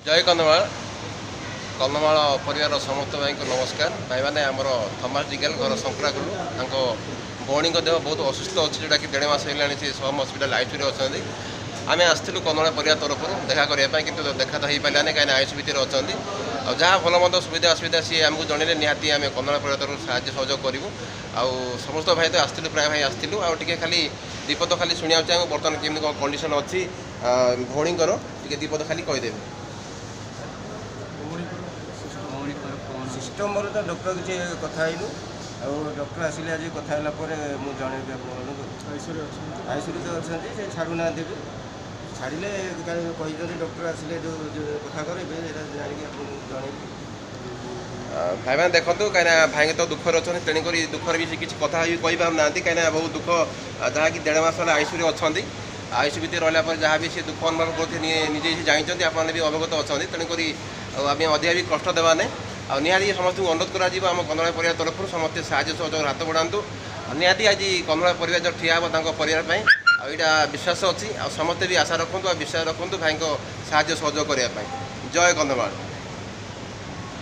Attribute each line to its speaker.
Speaker 1: ଜୟ କନ୍ଧମାଳ। କନ୍ଧମାଳ ପରିବାରର ସମସ୍ତ ଭାଇଙ୍କୁ ନମସ୍କାର। ଭାଇମାନେ, ଆମର ଥମାସ ଡିଗାଲ, ଘର ଶଙ୍କରାକୁଲୁ, ତାଙ୍କ ଭଉଣୀଙ୍କ ଦେହ ବହୁତ ଅସୁସ୍ଥ ଅଛି, ଯେଉଁଟାକି ଦେଢ଼ ମାସ ହେଲାଣି ସେ ସମ୍ ହସ୍ପିଟାଲ ଆଇସିୟୁରେ ଅଛନ୍ତି। ଆମେ ଆସିଥିଲୁ କନ୍ଧମାଳ ପରିବାର ତରଫରୁ ଦେଖା କରିବା ପାଇଁ, କିନ୍ତୁ ଦେଖା ତ ହେଇପାରିଲାନି, କାହିଁକିନା ଆଇସିୟୁ ଭିତରେ ଅଛନ୍ତି। ଆଉ ଯାହା ଭଲ ମନ୍ଦ ସୁବିଧା ଅସୁବିଧା ସିଏ ଆମକୁ ଜଣେଇଲେ ନିହାତି ଆମେ କନ୍ଧମାଳ ପରିବାର ତରଫରୁ ସାହାଯ୍ୟ ସହଯୋଗ କରିବୁ। ଆଉ ସମସ୍ତ ଭାଇ ତ ଆସିଥିଲୁ, ପ୍ରାୟ ଭାଇ ଆସିଥିଲୁ। ଆଉ ଟିକେ ଖାଲି ବିପଦ ଖାଲି ଶୁଣିବାକୁ ଚାହିଁବୁ, ବର୍ତ୍ତମାନ କେମିତି କ'ଣ କଣ୍ଡିସନ୍ ଅଛି ଭଉଣୀଙ୍କର, ଟିକେ ବିପଦ ଖାଲି କହିଦେବେ।
Speaker 2: ସିଷ୍ଟମର ତ ଡକ୍ଟର କିଛି କଥା ହେଇନୁ। ଆଉ ଡକ୍ଟର ଆସିଲେ, ଆଜି କଥା ହେଲା ପରେ ମୁଁ ଜଣେଇବି ଆପଣମାନଙ୍କୁ।
Speaker 3: ଆଇସିୟୁରେ ଅଛନ୍ତି?
Speaker 2: ଆଇସିୟୁରେ ତ ଅଛନ୍ତି, ସେ ଛାଡ଼ୁନାହାନ୍ତି ବି। ଛାଡ଼ିଲେ କହିଛନ୍ତି, ଡକ୍ଟର ଆସିଲେ ଯେଉଁ ଯେଉଁ କଥା କରିବେ, ସେଇଟା ଜାଣିକି ଆପଣଙ୍କୁ ଜଣେଇବି।
Speaker 1: ଭାଇମାନେ ଦେଖନ୍ତୁ, କାହିଁକିନା ଭାଇଙ୍କ ତ ଦୁଃଖରେ ଅଛନ୍ତି, ତେଣୁକରି ଦୁଃଖରେ ବି ସେ କିଛି କଥା ବି କହିପାରୁନାହାନ୍ତି, କାହିଁକିନା ବହୁତ ଦୁଃଖ, ଯାହାକି ଦେଢ଼ ମାସ ହେଲା ଆଇସିୟୁରେ ଅଛନ୍ତି। ଆଇସିୟୁ ଭିତରେ ରହିଲା ପରେ ଯାହା ବି ସେ ଦୁଃଖ ଅନୁଭବ କରୁଥିବେ, ନିଜେ ସେ ଜାଣିଛନ୍ତି, ଆପଣମାନେ ବି ଅବଗତ ଅଛନ୍ତି। ତେଣୁକରି ଆଉ ଆମେ ଅଧିକା ବି କଷ୍ଟ ଦେବା ନାହିଁ। ଆଉ ନିହାତି ସମସ୍ତଙ୍କୁ ଅନୁରୋଧ କରାଯିବ ଆମ କନ୍ଧମାଳ ପରିବାର ତରଫରୁ, ସମସ୍ତେ ସାହାଯ୍ୟ ସହଯୋଗର ହାତ ବଢ଼ାନ୍ତୁ। ଆଉ ନିହାତି ଆଜି କନ୍ଧମାଳ ପରିବାର ଯେଉଁ ଠିଆ ହେବ ତାଙ୍କ ପରିବାର ପାଇଁ, ଆଉ ଏଇଟା ବିଶ୍ୱାସ ଅଛି। ଆଉ ସମସ୍ତେ ବି ଆଶା ରଖନ୍ତୁ ଆଉ ବିଶ୍ୱାସ ରଖନ୍ତୁ ଭାଇଙ୍କ ସାହାଯ୍ୟ ସହଯୋଗ କରିବା ପାଇଁ। ଜୟ କନ୍ଧମାଳ।